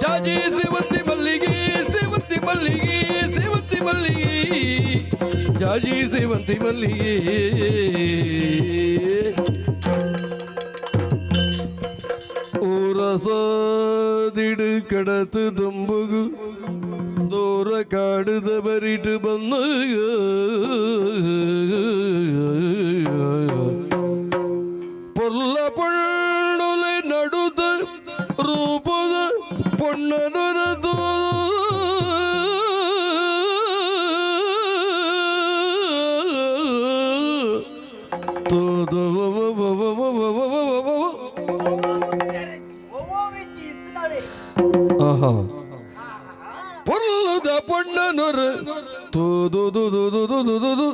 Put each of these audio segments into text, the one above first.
ಜಾಜಿ ಸೇವಂತಿ ಮಲ್ಲಿಗೆ, ಸೇವಂತಿ ಮಲ್ಲಿಗೆ, ಸೇವಂತಿ ಮಲ್ಲಿಗೆ, ಜಾಜಿ ಸೇವಂತಿ ಮಲ್ಲಿಗೆ. ಊರಸದಿಡು ಕಡತು ದುಂಬುಗು ದೂರ ಕಾಡುದ ಬರಿಟು ಬಂದು ಪೊಲ್ಲ ಪೊಳ್ಳುಲೆ ನಡುದ ರೂಪದ ಪೊಣ್ಣನುರದು ತೋದು. ಆಹಾ, ಪೊಲ್ಲದ ಪೊಣ್ಣನೊರು ತೂದು ದು ದು ದು ದು ದು ದು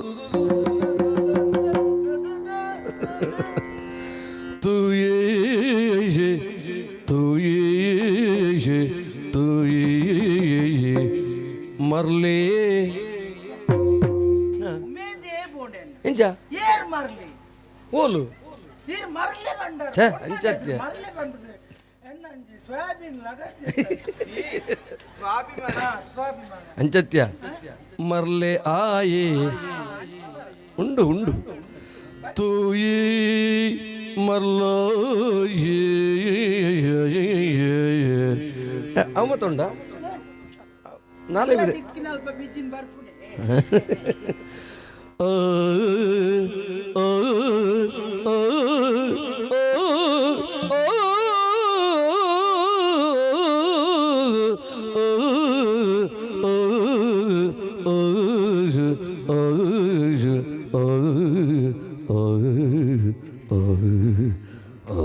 ತುಯೇ ತುಯೇ ತುಯೇ ಮರ್ಲೇ. ಇಂಚ ಏರ್ ಮರ್ಲಿ. ಓಲು. ಈರ್ ಮರ್ಲೆ ಬಂಡರ್. ಛೆ, ಅಂಚತ್ಯ. ಮರ್ಲೆ ಬಂಡದು ಎನ್ನಂಜಿ ಸೋಯಾಬೀನ್ ಲಗ. ಸ್ವಾಭಿಮಾನ. ಸ್ವಾಭಿಮಾನ. ಅಂಚತ್ಯ ಮರ್ಲೆ ಆಯೇ ಉಂಡು ಉಂಡು ತೂಯಿ ಮರ್ಲೋ. ಅವ ಮತ್ತುಂಡ ನಾಳೆ ಇದೆ. ದಿಕ್ಕಿನ ಅಲ್ಪ ಬಿಜಿನ್ ಬರ್ಪುನೆ. ಆ, ಆ, ಆ, ಆ,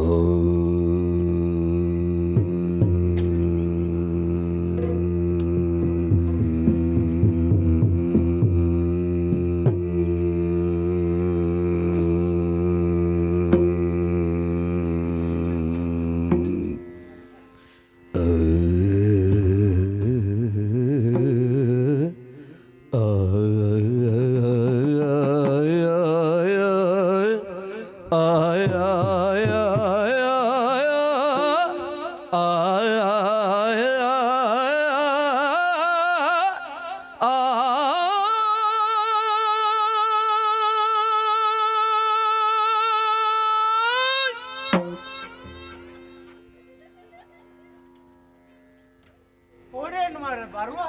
ಓಡೇನು ಮಾರ ಬರುವ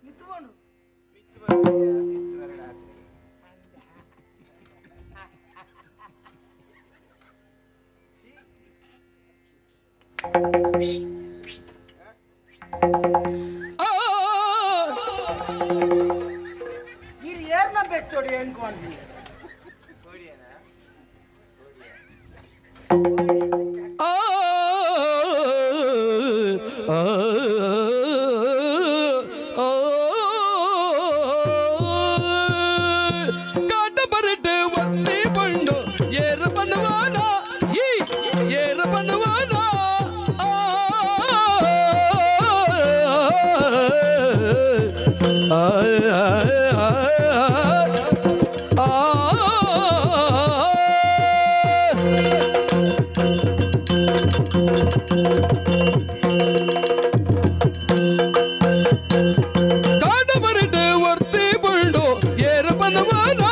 ಮಿತ್ಕೊಂಡು. ಇದು ಏರ್ನ ಬೆಚ್ಚೋಡಿ ಹೆಂಗ್. ಆ ಆ ಆ ಕಾಟ ಬರಟು ಒತ್ತಿ ಬಂಡು ಏರ ಬನ್ವಾನ ಈ ಏರ ಬನ್ವಾನ. ಆ ಆ ಆ ಕಾಡ ಬರಟು ಒರ್ತಿ ಬಂಡು ಏರ ಬನ್ವಾನ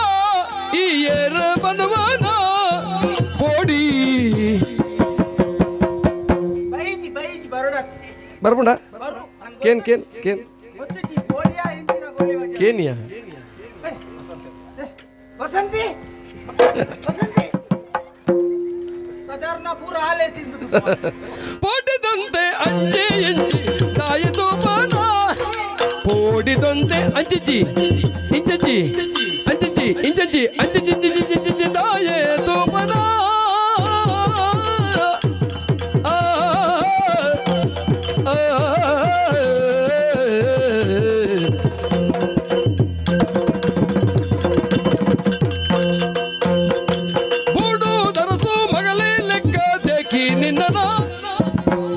ಈ ಏರ ಬನ್ವಾನ ಪೋಡಿ. ಬೈಜಿ ಬೈಜಿ ಬರೋಡ. ಬರ್ಪುಂಡ. ಬರು. ಕೇನ್ ಕೇನ್ ಕೇನ್. ಗೊತ್ತಿಜ್ಜಿ ಗೋಲಿಯಾ ಇಂಚಿನ ಗೋಲಿ ವಜ. ಕೇನಿಯಾ. ಏ, ವಸಂತಿ ವಸಂತಿ ಸಾಧಾರಣ ಪೂರ ಆಲೆ ತಿಂದು. ಪೋಡಿದಂತೆ ಅಂಚೆ ಎಂಚಿ ತಾಯಿ ತೋಪಾನ ಪೋಡಿದಂತೆ ಅಂಚಿಚಿ ಇಂಚಚಿ ಅಂಚಚಿ ಇಂಚಚಿ ಅಂಚಚಿ ಇಂಚಚಿ ತಾಯೇ ತೋಪನ. ಆ ಆ ಬೂಡು ದರಸು ಮಗಳೇ ಲೆಕ್ಕ ದೇಕಿ ನಿನ್ನನ,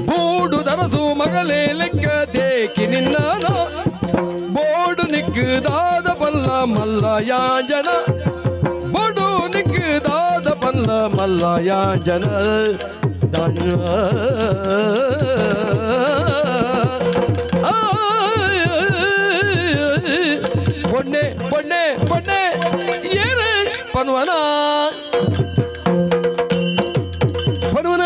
ಬೂಡು ದರಸು ಮಗಳೇ ಲೆಕ್ಕ ದೇಕಿ ನಿನ್ನನ, ಬೋಡು ನಿಕ್ಕುದಾದ ಬಲ್ಲ ಮಲ್ಲ ಯಾಜನ, ಬೋಡು ನಿಕ್ಕುದಾದ ಬಲ್ಲ ಮಲ್ಲ ಯಾಜನ. ಪೊಣ್ಣೆ ಪೊಣ್ಣೆ ಪೊಣ್ಣೆ ಏರು ಪನ್ವನ ಪನ್ವನ.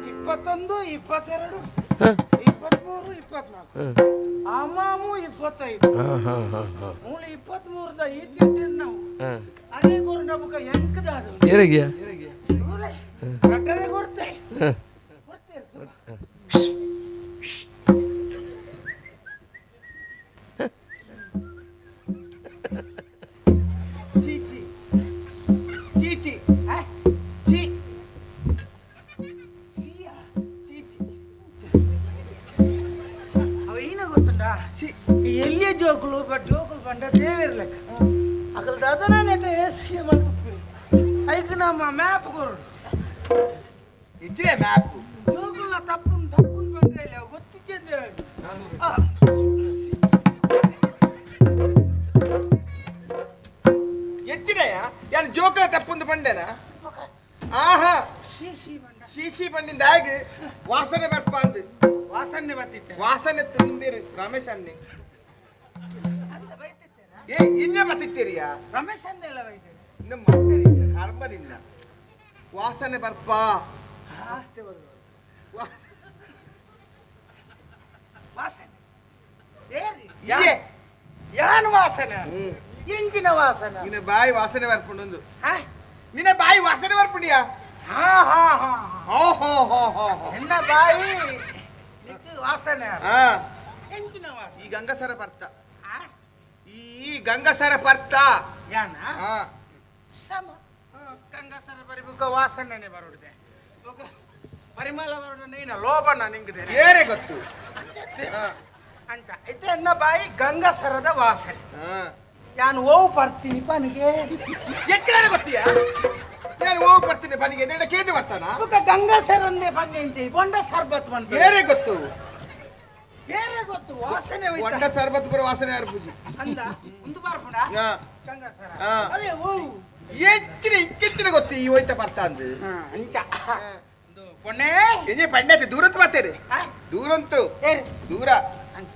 21, 22, 23, 24, ಅಮಾಮು 25, ಮೂಳು 23ದ ಈತ್ ನಾವು ಅದೇ ಗುರು ನಮಗ ಎಂಕದ ಅದು. ಏರಿಗ್ಯಾ? ರಟ್ಟರೆ ಗುರ್ತೆ ಗುರ್ತೆ. ಚೀಚಿ ಚೀಚಿ ಆ? ಚೀ ಚೀಯಾ? ಚೀಚಿ. ಅವ ಏನ ಗೊತ್ತುಂಟಾ? ಈ ಎಲ್ಲಿಯ ಜೋಕುಲು ಜೋಕುಲು ಪಂಡ ದೇವೇರ್ ಲೆಕ್ಕ. ಅಗಲ್ ದಾದನ ನೆಟ ಏಸಿಗೆ ಮಲ್ಪುಪ್ಪಿ ಐಕ್ ನಮ್ಮ ಮ್ಯಾಪ್ ಕೊರು. ಇಜ್ಜೆ ಮ್ಯಾಪ್. ಜೋಕುಲ್ನ ತಪ್ಪುನ್ ತಪ್ಪುನ್ ಬಂದ್ರೆ ಇಲ್ಲ ಗೊತ್ತಿದ್ದೆ. ಎಚ್ಚಿದೆಯ ಯಾನ್ ಜೋಕುಲ ತಪ್ಪುಂದು ಪಂಡೆನ? ಆಹಾ. ಶೀಶಿ ಬಂಡ. ಶೀಶಿ ಪಂಡಿಂದ ಆಗಿ ವಾಸನೆ ಬರ್ಪ ಅಂದು. ವಾಸನೆ ಬರ್ತಿತ್ತೆ. ವಾಸನೆ ತುಂಬಿರು ರಮೇಶ್ ಅನ್ನಿ. ಅಂತ ಬೈತಿತ್ತೇನ? ಏ, ಇಂಜೆ ಬತ್ತಿತ್ತೀರಿಯಾ? ರಮೇಶ್ ಅನ್ನೆಲ್ಲ ಬೈತೇನೆ. ಇನ್ನು ಮತ್ತೆ ಕರ್ಮ ನಿನ್ನ ವಾಸನೆ ಬರ್ಪ. ವಾಸನೆ ಏರಿ. ಇಜ್ಜೆ. ಯಾನ್ ವಾಸನೆ? ಎಂಜಿನ ವಾಸನೆ? ನಿನ್ನ ಬಾಯಿ ವಾಸನೆ ಬರ್ಪುಂಡು. ಹಾ? ನಿನ್ನ ಬಾಯಿ ವಾಸನೆ ಬರ್ಪುಂಡಿಯಾ? ಹಾ ಹಾ ಹಾ. ಹೋ ಹೋ ಹೋ ಹೋ ಹೋ. ಎನ್ನ ಬಾಯಿ ನಿಕ್ಕು ವಾಸನೆ? ಹಾ. ಎಂಜಿನ ವಾಸನೆ? ಈ ಗಂಗಸರ ಬರ್ತ. ಆ? ಈ ಗಂಗಸರ ಬರ್ತ. ಯಾನ? ಹಾ. ಸಮ ಗಂಗಸರ ಬರಿಬುಕ್ಕ ವಾಸನೆ ಬರುಡಿದೆ, ಬೊಕ ಪರಿಮಳ ಬರುಡ. ನೀನ ಲೋಭನ ನಿಂಗಿದೆ. ಏರೆ ಗೊತ್ತು? ಹಾ. ಅಂತ ಇತ್ತೆ ಎನ್ನ ಬಾಯಿ ಗಂಗಸರದ ವಾಸನೆ? ಹಾ. ಯಾನು ಓವು ಬರ್ತೀನಿ ಪನಿಗೆ. ಎಕ್ಕಡೆ ಗೊತ್ತೀಯಾ? ನಾನು ಹೋಗಿ ಬರ್ತೀನಿ ಬನ್ನಿಗೆ ಎದೆಡೆ ಕೇಂದ್ರ ಬರ್ತಾನ. ಬೊಕ ಗಂಗಸರಂದೇ ಪಂಜೆ ಇಂಚೆ ಬೊಂಡ ಸರ್ಬತ್ ಬಂತು. ಏರೆ ಗೊತ್ತು? ಬೇರೆ ಗೊತ್ತು ವಾಸನೆ ಹೋಯ್ತಾ? ಒಂಡ ಸರ್ಬತ್ ಬರೋ ವಾಸನೆ ಯಾರು ಪೂಜಿ. ಅಂದ ಒಂದು ಬರ್ಪುಣ. ಹಾ. ಗಂಗಸರ. ಹಾ. ಅದೇ ಓವು. ಹೆಚ್ಚಿನ ಇಂಕೆಚ್ಚಿನ ಗೊತ್ತು ಈ ಹೋಯ್ತ ಬರ್ತಾ ಅಂದು. ಅಂಚ ಒಂದು ಪೊಣ್ಣೆ. ಎಂಜೆ ಪಂಡ್ಯಾತೆ ದೂರಂತ ಮಾತೇರಿ. ಆ? ದೂರಂತು. ಏರು? ದೂರ. ಅಂಚ.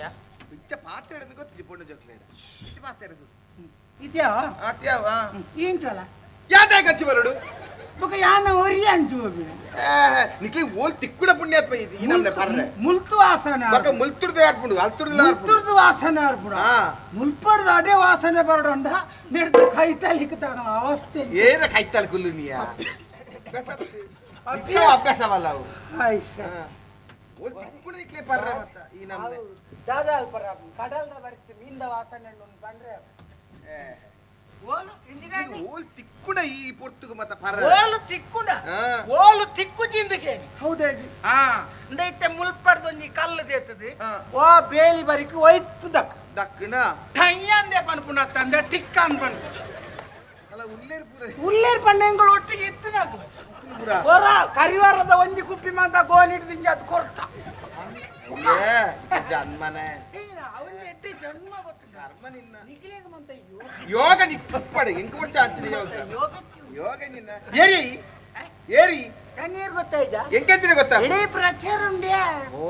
ಇಂಚ ಪಾತ್ರೆ ಹಿಡಿದು ಗೊತ್ತಿದೆ ಪೊಣ್ಣು ಜೋಕ್ಲೇಡ ಇಂಚ ಪಾತ್ರೆ ಹಿಡಿದು. ಇದ್ಯಾವ? ಆತ್ಯಾವ. ಇಂಚಲ. ಯಾವ್ದೇ ಗಂಚಿ ಬರಡು. ಬೊಕ ಯಾನ ಒರಿ ಅಂಚು ಹೋಗಿ. ನಿಕ್ಲಿ ಓಲ್ ತಿಕ್ಕುಡ ಪುಣ್ಯಾತ್ಮ ಇದು ಈ ನಮ್ನೆ ಪರ್ರೆ. ಮುಲ್ತು ವಾಸನೆ. ಬಕ ಮುಲ್ತುರ್ದು ಆಡ್ಪುಂಡು ಅಲ್ತುರ್ದು ಆಡ್ಪುಂಡು. ಮುಲ್ತುರ್ದು ವಾಸನೆ ಅರ್ಪುಣ. ಹಾ. ಮುಲ್ಪಡ್ದು ಅಡೆ ವಾಸನೆ ಬರಡೊಂಡ ನೆಡ್ದು ಕೈತಲಿಕ್ಕೆ ಅವಸ್ಥೆ. ಏನ ಕೈತಾಲ್ ಕುಲ್ಲು ನೀಯ? ಅಭ್ಯಾಸವಲ್ಲ ಅವು. ಆಯ್ತು. ಹಾ. ಓಲ್ ತಿಕ್ಕುಡ ನಿಕ್ಲೆ ಪರ್ರೆ ಮತ್ತ ಈ ನಮ್ನೆ. ದಾದಾ ಅಲ್ಪರ ಕಡಲ್ದ ಬರಿತು ಮೀನ್ದ ವಾಸನೆ ಉಂಡು ಬಂದ್ರೆ. ಏ. ಓಲು ಇಂಜಿನಿಯರ್. ಇದು ಓಲ್ ತಿಕ್ಕುಡ ಈ ಪೊರ್ತುಗು ಮತ್ತ ಪರ್ರೆ. ಓಲು ತಿಕ್ಕುಂಡ. ಹಾ. ಓಲು ತಿಕ್ಕು ಜಿಂದಗೇನಿ. ಹೌದಾಗಿ. ಹಾ, ಇಂದ ಮುಲ್ಪಡ್ದೊಂಜಿ ಕಲ್ಲು ದೇತದೆ. ಹಾ. ಓ ಬೇಲಿ ಬರಿಕ್ ಒಯ್ತು ದಕ್. ದಕ್ಕಣ. ಟಯ್ಯಂದೆ ಪನ್ಪುನ ತಂದೆ ಟಿಕ್ಕ ಅಂದ್ ಪನ್ಪು. ಅಲ್ಲ ಉಲ್ಲೇರ್ ಪೂರ. ಉಲ್ಲೇರ್ ಪಣ್ಣೆಂಗಳು ಒಟ್ಟಿಗೆ ಇತ್ತಿನಾಕು. ಪೂರ. ಹೊರ ಕರಿವಾರದ ಒಂಜಿ ಕುಪ್ಪಿ ಮಂತ ಗೋನ್ ಹಿಡ್ದಿಂಜ ಅದು ಕೊರ್ತ. ಏ, ಜನ್ಮನೆ. ಅವನ ಎಟ್ಟಿ ಜನ್ಮ ಗೊತ್ತಿಲ್ಲ. ಕರ್ಮ ನಿನ್ನ. ನಿಗ್ಲೇಗ ಮಂತ ಯೋಗ. ಯೋಗ ನಿಪ್ಪಡೆ ಇಂಕ ಕೊಡ್ಚ ಅಂಚಿನ ಯೋಗ. ಯೋಗ. ಯೋಗ ನಿನ್ನ ಏರಿ ಏರಿ. ಕಣ್ಣೀರ್ ಗೊತ್ತಾಯ್ತಾ? ಎಂಕೆಂತಿನ ಗೊತ್ತಾ? ಇಡೀ ಪ್ರಚಾರ ಉಂಡ್ಯಾ. ಓ,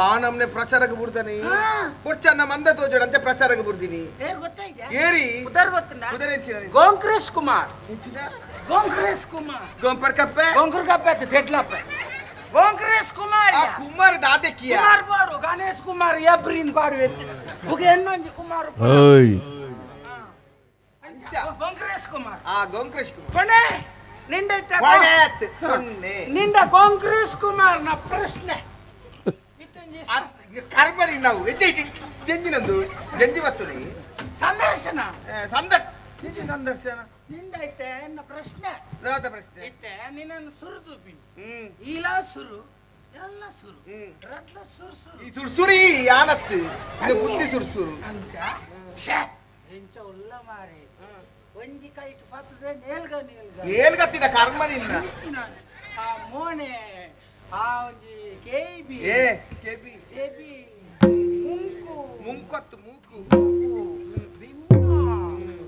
ಆ ನಮ್ನೆ ಪ್ರಚಾರಕ್ಕೆ ಬಿಡ್ತಾನೆ. ಹಾ. ಕೊಡ್ಚ ನಮ್ಮ ಮಂದ ತೋಜೋಡ ಅಂತ ಪ್ರಚಾರಕ್ಕೆ ಬಿಡ್ತೀನಿ. ಏರ್ ಗೊತ್ತಾಯ್ತಾ? ಏರಿ. ಉದರ್ ಗೊತ್ತುಂಡ? ಕುದುರೆ ಎಂಚಿನ? ಗೋಂಕ್ರೇಶ್ ಕುಮಾರ್. ಎಂಚಿನ? ಗೋಂಕ್ರೇಶ್ ಕುಮಾರ್. ಗೊಂಪರ್ ಕಪ್ಪೆ. ಗೊಂಕುರ್ ಕಪ್ಪೆ ತೆಡ್ಲಪ್ಪೆ ಗೋಂಕ್ರೇಶ್ ಕುಮಾರ್. ಆ ಕುಮಾರ್ ದಾದೆಕ್ಕಿಯ. ಕುಮಾರ್ ಪಾಡು ಗಣೇಶ್ ಕುಮಾರ್ ಎಬ್ರಿನ್ ಪಾಡು ಬುಗ ಎನ್ನೊಂಜಿ ಕುಮಾರ್. ಓಯ್. ಅಂಚ. ಗೋಂಕ್ರೇಶ್ ಕುಮಾರ್. ಆ ಗೋಂಕ್ರೇಶ್ ಕುಮಾರ್. ಕೊನೆ ನಿಂಡೈತೆ. ಕೊಣೆತ್ ಸೊನ್ನೆ. ನಿಂಡ ಗೋಂಕ್ರೇಶ್ ಕುಮಾರ್ ನ ಪ್ರಶ್ನೆ ಇತ್ತೊಂಜಿ. ಕರ್ಮ ನಾವು ಎಜ್ಜೆ ಜಂಜಿನೊಂದು ಜಂಜಿ ಬತ್ತು ನೀ. ಸಂದರ್ಶನ. ಸಂದ ನಿಜ ಸಂದರ್ಶನ. ನಿಂಡೈತೆ ಎನ್ನ ಪ್ರಶ್ನೆ. ದಾದ ಪ್ರಶ್ನೆ? ಇತ್ತೆ ನಿನ್ನನ್ನು ಸುರಿದು ಬಿನ್. ಹ್ಮ್. ಈಲ ಸುರು ಎಲ್ಲ ಸುರು. ಹ್ಮ್. ರಟ್ಲ ಸುರು ಸುರು. ಈ ಸುರ್ಸುರಿ ಯಾನತ್ತು ಇನ್ನು ಬುದ್ಧಿ ಸುರ್ಸುರು. ಅಂಚ ಛೆ, ಎಂಚ ಉಲ್ಲ ಮಾರಿ ಒಂಜಿ ಕೈಟ್ ಪತ್ತದೆ ನೇಲ್ಗ ನೇಲ್ಗ. ಏಲ್ಗತ್ತಿದ ಕರ್ಮ ನಿನ್ನ. ಆ ಮೋನೆ ಆ ಒಂಜಿ ಕೇಬಿ. ಏ ಕೆಬಿ. ಕೆಬಿ ಮುಂಕು. ಮುಂಕೊತ್ತು ಮೂಕು. ಬಿಮ್ಮ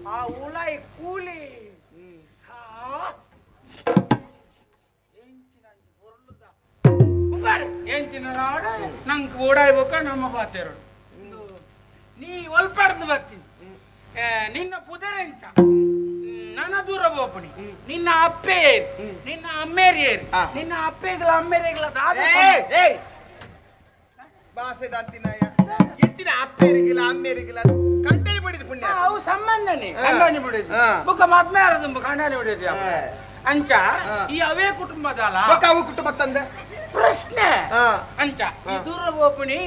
ಆ ಉಲಾಯಿ ಕೂಲಿ ಸಾ. ನಾಡು ನಂಗೆ ಓಡಾಯ್ಬೇಕ ನಮ್ಮ ಬಾತೇರು ನೀ ಒಲ್ಪಾಡ್ದು ಬರ್ತೀನಿ ನಿನ್ನ ಪುದರೆಂಚ ನನ್ನ ದೂರ ಬೋಪಣಿ ನಿನ್ನ ಅಪ್ಪೆ ನಿನ್ನ ಅಮ್ಮೇರಿಯೇರಿ ನಿನ್ನ ಅಪ್ಪೆಗಳ ಅಮ್ಮೇರಿಗಳ ದಾದ ಬಾಸೆದಂತಿನಾಯ ಹೆಚ್ಚಿನ ಅಪ್ಪೇರಿಗಿಲ್ಲ ಅಮ್ಮೇರಿಗಿಲ್ಲ ಕಂಡನಿ ಬಿಡಿದ ಪುಣ್ಯ ಅವು ಸಂಬಂಧನೇ ಕಂಡನಿ ಬಿಡಿದ ಬುಕ್ಕ ಮದ್ಮೆ ಆರದು ಕಂಡನಿ ಬಿಡಿದ ಅಂಚ ಈ ಅವೇ ಕುಟುಂಬದಲ್ಲ ಅವು ಕುಟುಂಬ ತಂದೆ ಪ್ರಶ್ನೆ ಅಂಚ ಈ ದೂರ ಬೋಪಣಿ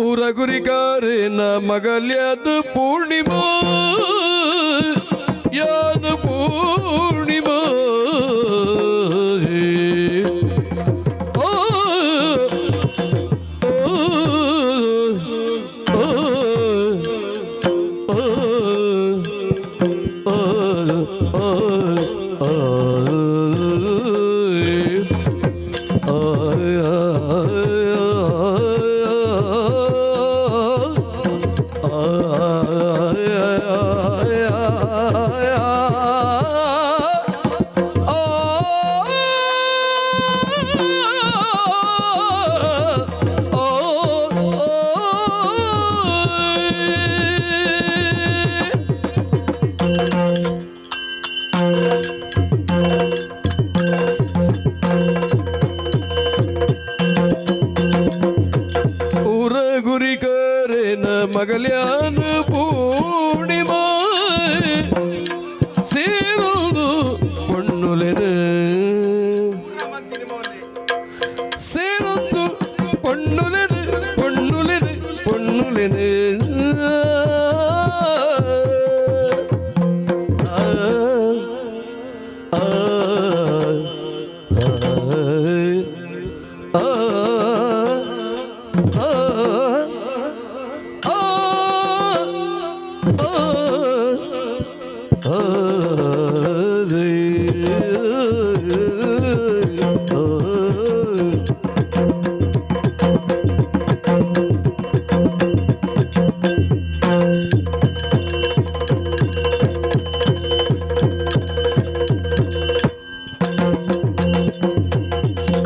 ಊರ ಗುರಿಕಾರಿನ ಮಗಲ್ಯದ ಪೂರ್ಣಿಮಾ ಯಾನ ಪೂರ್ಣಿಮಾ ಮಗಲ್ಯಾನ ಪೂರ್ಣಿಮಾ ಸೇರುವುದು ಪೊಣ್ಣುಲೆನು ಸೇರೊಂದು ಪೊಣ್ಣುಲೆನು ಪೊಣ್ಣುಲೆನು ಪೊಣ್ಣುಲೆನು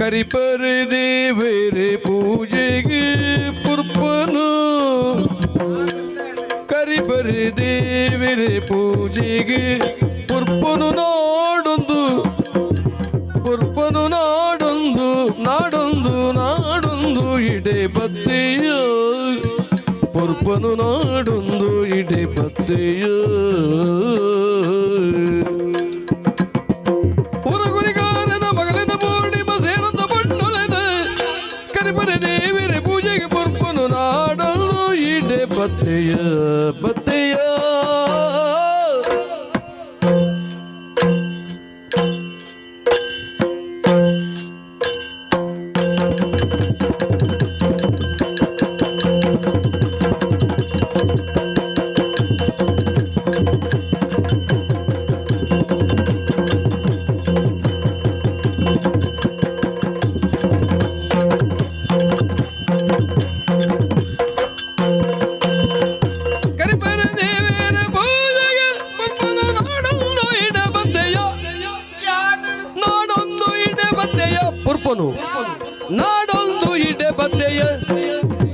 ಕರಿಪರ ದೇವರೇ ಪೂಜೆಗೆ ಪುರ್ಪನು ಕರಿಪರ ದೇವರೇ ಪೂಜೆಗೆ ಪುರ್ಪನು ನಾಡೊಂದು ಪುರ್ಪನು ನಾಡೊಂದು ನಾಡೊಂದು ನಾಡೊಂದು ಇಡೆ ಬತ್ತೆಯ ಪುರ್ಪನು ನಾಡೊಂದು ಇಡೆ ಬತ್ತೆಯ ದೇವರ ಪೂಜೆಗೆ ಪುರ್ಪನು ನಾಡಲು ಇಡೆ ಬತ್ತೆಯ ಬತ್ತೆಯ ಪುರ್ಪನು ನಾಡೊಂದು ಇಡೆ ಬತ್ತೆಯ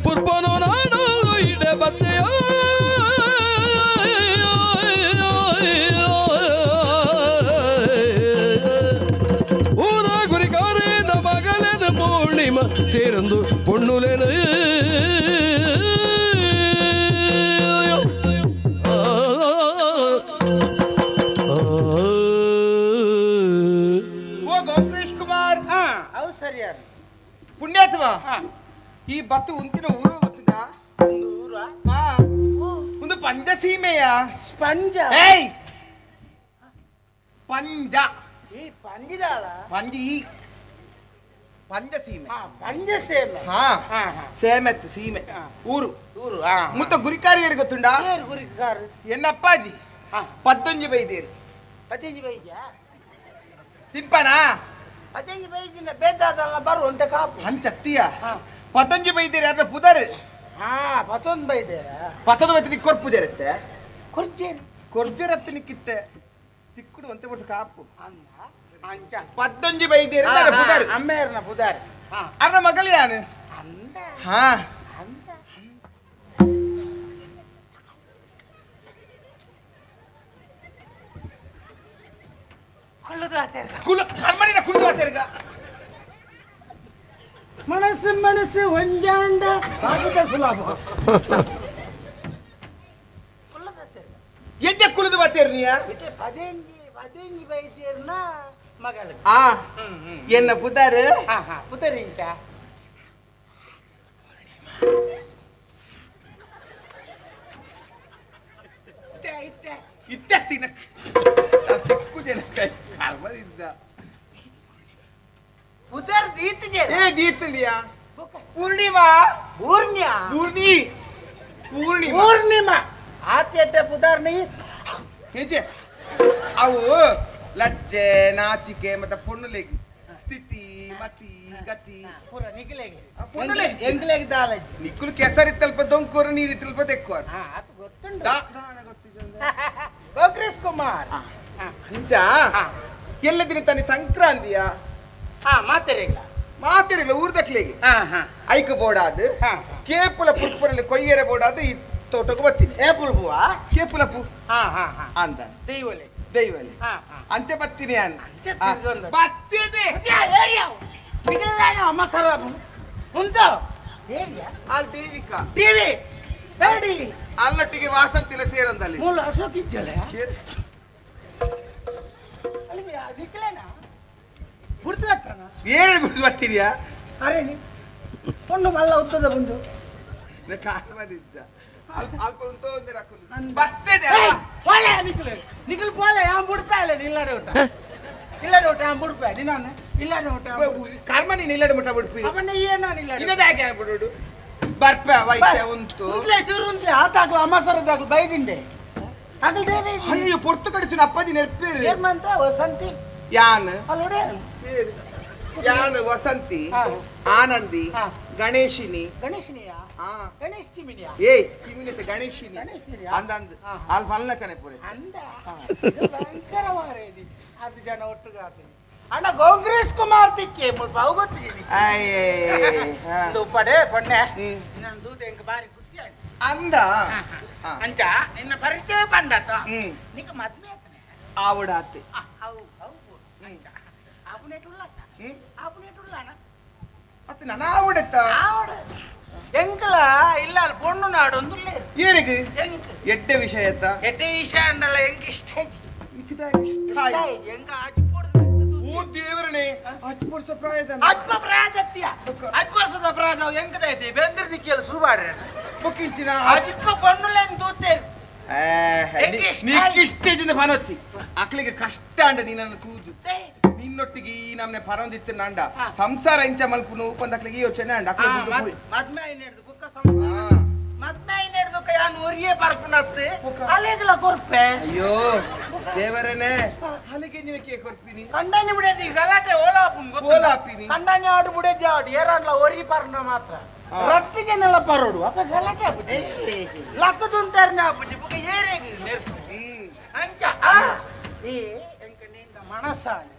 ಪುರ್ಪನು ನಾಡೊಂದು ಇಡೆ ಬತ್ತೆಯ ಊರ ಗುರಿಕಾರೇನ ಮಗಲೇನ ಪೂರ್ಣಿಮ ಸೇರಂದು ಪೊಣ್ಣುಲೇನ ಪುಣ್ಯಾತ್ಮ ಈ ಬತ್ತು ಉಂತಿನ ಊರು ಗೊತ್ತಿಲ್ಲ ಒಂದು ಊರ ಒಂದು ಪಂಜಸೀಮೆಯ ಸ್ಪಂಜ ಏಯ್ ಪಂಜ ಈ ಪಂಜಿದಾಳ ಪಂಜಿ ಈ ಪಂಜಸೀಮೆ ಪಂಜಸೀಮೆ ಹಾ ಸೇಮೆತ್ ಸೀಮೆ ಊರು ಊರು ಮುತ್ತ ಗುರಿಕಾರಿಯರು ಗೊತ್ತುಂಡ ಗುರಿಕಾರು ಎನ್ನ ಅಪ್ಪಾಜಿ ಪತ್ತೊಂಜಿ ಬೈದೇರು ಪತ್ತೊಂಜಿ ಬೈದ್ಯಾ ತಿನ್ಪಾನಾ ಪತಂಜಿ ಬೈದಿನ ಬೇದಾದಲ್ಲ ಬರುವಂತ ಕಾಪು ಹಂಚತ್ತೀಯ ಪತಂಜಿ ಬೈದೇರಿ ಯಾರ ಪುದರ್ ಹಾ ಪತೊಂದು ಬೈದೇರ ಪತದ ಬೈತಿ ಕೊರ್ಪುಜರತ್ತೆ ಕೊರ್ಜೇರು ಕೊರ್ಜರತ್ತೆ ನಿಕ್ಕಿತ್ತೆ ತಿಕ್ಕುಡು. ಒಂತೆ ಪೊರ್ತು ಕಾಪು ಪತ್ತೊಂಜಿ ಬೈದೇರು ಪುದಾರು ಅಮ್ಮೇರ್ನ ಪುದಾರು ಅರ್ನ ಮಗಲು ಯಾನು ಹಾ ಮನಸ್ಸು ಮನಸ್ಸು ಒಂಜಾಂಡ ಸುಲಭ ಎದ್ದೆ ಕುಲಿದು ಬತ್ತೇರು ನೀ ಪದೆಂಜಿ ಪದೆಂಜಿ ಬೈದೇರ್ನ ಮಗಳು ಆ ಎನ್ನ ಪುದಾರು ಪುದರಿಂಚ ಇತ್ತೆ ಇತ್ತೆ ತಿನ್ನ ಸಿಕ್ಕು ಜನ ಕರ್ಮದಿದ್ದ ಪುದರ್ ದೀತಿಗೆ ಏ ದೀತಲಿಯಾ ಪೂರ್ಣಿಮಾ ಪೂರ್ಣ್ಯ ಪೂರ್ಣಿ ಪೂರ್ಣಿಮಾ ಪೂರ್ಣಿಮಾ ಆತೇಟೆ ಪುದಾರ್ ನೀ ನಿಜ ಅವು ಲಜ್ಜೆ ನಾಚಿಕೆ ಮತ್ತೆ ಪೊಣ್ಣುಲೆಗ್ ಸ್ಥಿತಿ ಮತಿ ಗತಿ ಪೂರ ನಿಗಲೆಗೆ ಪೊಣ್ಣುಲೆಗ್ ಎಂಗ್ಲೆಗ್ ದಾಲಜ್ಜೆ ನಿಕ್ಕುಲು ಕೆಸರಿತ್ತಲ್ಪ ದೊಂಕೋರು ನೀರಿತ್ತಲ್ಪ ದೆಕ್ಕುವರು ಅದು ಗೊತ್ತುಂಟು ಗೊತ್ತಿದೆ ಕಾಂಗ್ರೆಸ್ ಕುಮಾರ್ ಅಂಚ ಎಲ್ಲ ದಿನ ತಾನೆ ಸಂಕ್ರಾಂತಿಯ ಹಾ ಮಾತೆರಿಲ್ಲ ಮಾತೆರಿಲ್ಲ ಊರ್ದಕ್ಲೆಗೆ ಐಕ ಬೋಡಾದು ಕೇಪುಲ ಪುರ್ಪುರಲ್ಲಿ ಕೊಯ್ಯರೆ ಬೋಡಾದು ಈ ತೋಟಕ್ಕೆ ಬರ್ತೀನಿ ಏಪುಲ್ ಹೂವ ಕೇಪುಲ ಪೂ ಹಾ ಹಾ ಹಾ ಅಂದ ದೈವಲೆ ದೈವಲೆ ಅಂಚೆ ಬತ್ತೀನಿ ಬತ್ತಿದೆ ಅಲ್ಲಿ ದೇವಿಕಾ ಟಿವಿ ಬೇಡಿ ಅಲ್ಲೊಟ್ಟಿಗೆ ವಾಸಂತಿಲ್ಲ ಸೇರಂದಲ್ಲಿ ಮೂಲ ಅಶೋಕ್ ಇದ್ದಲ್ಲ ಅಲ್ಲಿ ವಿಕಲೇನಾ ಗುರ್ತು ಹತ್ರನ ಏನು ಗುರ್ತು ಬರ್ತೀರಿಯಾ ಅರೆ ನೀ ಪೊಣ್ಣು ಮಲ್ಲ ಉದ್ದದ ಬಂದು ಕಾಲ್ ಅಲ್ಪ ಉಂಟು ಬರ್ತದೆ ಪೋಲೆ ನಿಖಲ್ ನಿಖಲ್ ಪೋಲೆ ಆ ಬುಡ್ಪೆ ಅಲ್ಲ ನಿಲ್ಲಾಡ ಊಟ ಇಲ್ಲಡ ಊಟ ಆ ಬುಡ್ಪೆ ನಿನ್ನ ಇಲ್ಲಡ ಊಟ ಕರ್ಮ ನೀನು ಇಲ್ಲಡ ಮುಟ್ಟ ಬುಡ್ಪಿ ಅವನ್ನ ಏನೋ ನಿಲ್ಲಡ ಇನ್ನದಾಗೆ ಬಿಡುಡು ಬರ್ಪೆ ವೈದ್ಯ ಉಂಟು ಉಂಟ್ಲೆ ಚೂರು ಉಂಟ್ಲೆ ಆತಾಗ್ಲು ಅಮಸರದಾಗ್ಲು ಬೈದಿಂಡೆ ಅಗಲ್ ದೇವಿ ಅಯ್ಯೋ ಪೊರ್ತು ಕಡಿಸು ಅಪ್ಪಾಜಿ ನೆರ್ಪೇರು ಏರ್ಮಂತ ವಸಂತಿ ಯಾನ್ ಅಲ್ಲೋಡೆ ಯಾನ್ ವಸಂತಿ ಆನಂದಿ ಗಣೇಶಿನಿ ಗಣೇಶಿನಿಯಾ ಗಣೇಶ್ ಚಿಮಿನಿಯಾ ಏ ಚಿಮಿನಿತ ಗಣೇಶಿನಿ ಅಂದ ಅಂದ ಅಲ್ಲಿ ಫಲ್ನ ಕಣೆ ಪೂರೆ ಅಂದ ಭಯಂಕರವಾರೇದಿ ಅದು ಜನ ಒಟ್ಟುಗಾತೀನಿ ಅಣ್ಣ ಕಾಂಗ್ರೆಸ್ ಕುಮಾರ್ ತಿಕ್ಕೆ ಮುಲ್ಪ ಅವು ಗೊತ್ತಿದ್ದೀನಿ ಒಂದು ಉಪ್ಪಡೆ ಪೊಣ್ಣೆ ನನ್ನ ದೂದ ಎಂಕ್ ಬಾರಿ ಖುಷಿ ಆಯ್ತು ಅಂದ ಅಂಚ ನಿನ್ನ ಪರಿಚಯ ಬಂದಾತ ನಿಕ್ಕ ಮದ್ವೆ ಆತನೆ ಆವಡ ಆತೆ ಅವು ಅವು ಅಂಚ ಆಪುನೇಟುಳ್ಳಾತ ಆಪುನೇಟುಳ್ಳಾನ ಅತ್ತ ನನ್ನ ಆವಡತ್ತ ಆವಡ ಎಂಕಲ ಇಲ್ಲ ಅಲ್ಲಿ ಪೊಣ್ಣು ನಾಡು ಒಂದು ಏನಿಗೆ ಎಂಕ್ ಎಡ್ಡೆ ವಿಷಯತ್ತ ಎಡ್ಡೆ ವಿಷಯ ಅಂಡಲ್ಲ ಎಂಕ್ ಇಷ್ಟ ಇಷ್ಟ ಎಂಕ ಆಜಿ ಓ ದೇವರನೇ ಹತ್ತು ವರ್ಷ ಪ್ರಾಯದ ಅಜ್ಪ ಪ್ರಾಯದತ್ತಿಯ ಹತ್ತು ವರ್ಷದ ಪ್ರಾಯದ ಎಂಕದೈತಿ ಬೆಂದಿರ್ ದಿಕ್ಕಿಯಲ್ಲಿ ಸೂಬಾಡ್ರೆ ಬೊಕ್ಕಿಂಚಿನ ಅಜಿಪ್ಪ ಪೊಣ್ಣುಲೇನ್ ದೂತೇರು ಇಷ್ಟದಿಂದ ಪನೊಚ್ಚಿ ಅಕ್ಲಿಗೆ ಕಷ್ಟ ಅಂಡ ನೀನನ್ನು ಕೂದು ನಿನ್ನೊಟ್ಟಿಗೆ ಈ ನಮ್ನೆ ಪರೊಂದಿತ್ತು ನಾಂಡ ಸಂಸಾರ ಇಂಚ ಮಲ್ಪುನು ಉಪಂದಕ್ಲಿಗೆ ಯೋಚನೆ ಅಂಡ ಅಕ್ಲಿಗೆ ಮದ್ಮೆ ಐನೆಡ್ದು ಬುಕ್ಕ ಸಂಸಾರ ಮದ್ಮೆ ಐನೆಡ್ದು ಯಾನ್ ಒರಿಯೇ ಪರ್ಪುನತ್ತು ಅಲೆಗಲ ಕೊರ್ಪೆ ಅಯ್ಯೋ ದೇವರನೇ ಅಲ್ಲಿಗೆ ನಿನಗೆ ಕೊರ್ಪಿನಿ ಕಂಡನಿ ಬಿಡೇದಿ ಗಲಾಟೆ ಓಲಾಪುನ್ ಓಲಾಪಿನಿ ಕಂಡನಿ ಆಡು ಬಿಡೇದಿ ಆಡು ಏರಾಂಡ್ಲ ಒರಿ ಪರ್ನ ಮಾತ್ರ ರಟ್ಟಿ ಜನಲ ಪರೋಡು ಅಪ್ಪ ಗಲಾಟೆ ಆಪುಜಿ ಲಕ್ಕದುಂತಾರನೆ ಆಪುಜಿ ಬುಕ್ಕ ಏರೇಗಿ ನೆರ್ಪು ಅಂಚ ಈ ಎಂಕ ನಿಂದ ಮನಸ್ಸಾನೆ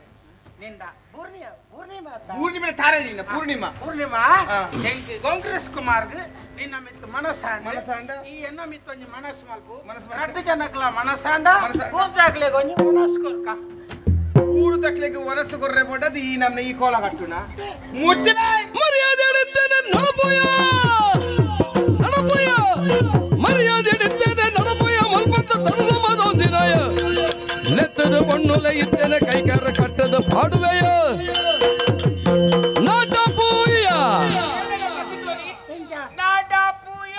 ನಿಂದ ಪೂರ್ಣಿಮಾ ಪೂರ್ಣಿಮಾ ಪೂರ್ಣಿಮೆ ತಾರೆ ನಿನ್ನ ಪೂರ್ಣಿಮಾ ಪೂರ್ಣಿಮಾ ಎಂಕ್ ಕಾಂಗ್ರೆಸ್ ಕುಮಾರ್ಗ್ ನಿನ್ನ ಮಿತ್ತು ಮನಸ್ಸಾಂಡ ಮನಸ್ಸಾಂಡ ಈ ಎನ್ನ ಮಿತ್ತು ಒಂಜಿ ಮನಸ್ಸು ಮಲ್ಪು ಮನಸ್ಸು ರಡ್ಡು ಜನಕ್ಲ ಮನಸ್ಸಾಂಡ ಪೂರ್ತಾಗ್ಲೆಗ್ ಒಂಜಿ ಮನಸ್ಸು ಕೊರ್ಕ ಊರು ತಕ್ಲೆಗ್ ಒನಸ್ಸು ಕೊರ್ರೆ ಪೋಟದು ಈ ನಮ್ನ ಈ ಕೋಲ ಕಟ್ಟುನ ಮುಚ್ಚೆ ಮರ್ಯಾದೆ ಎಡುತ್ತೇನೆ ನಡಪೋಯ ನಡಪೋಯ ಮರ್ಯಾದೆ ಎಡುತ್ತೇನೆ ನಡಪೋಯ ಮಲ್ಪಂತ ತರಸಮದೊಂದಿನಾಯ ನೆತ್ತದ ಪಣ್ಣುಲ ಇತ್ತೇನೆ ಕೈಕಾರ ಕಟ್ಟದ ಪಾಡುವೆಯ ನಾಟ ಪೂಯ ನಾಟ ಪೂಯ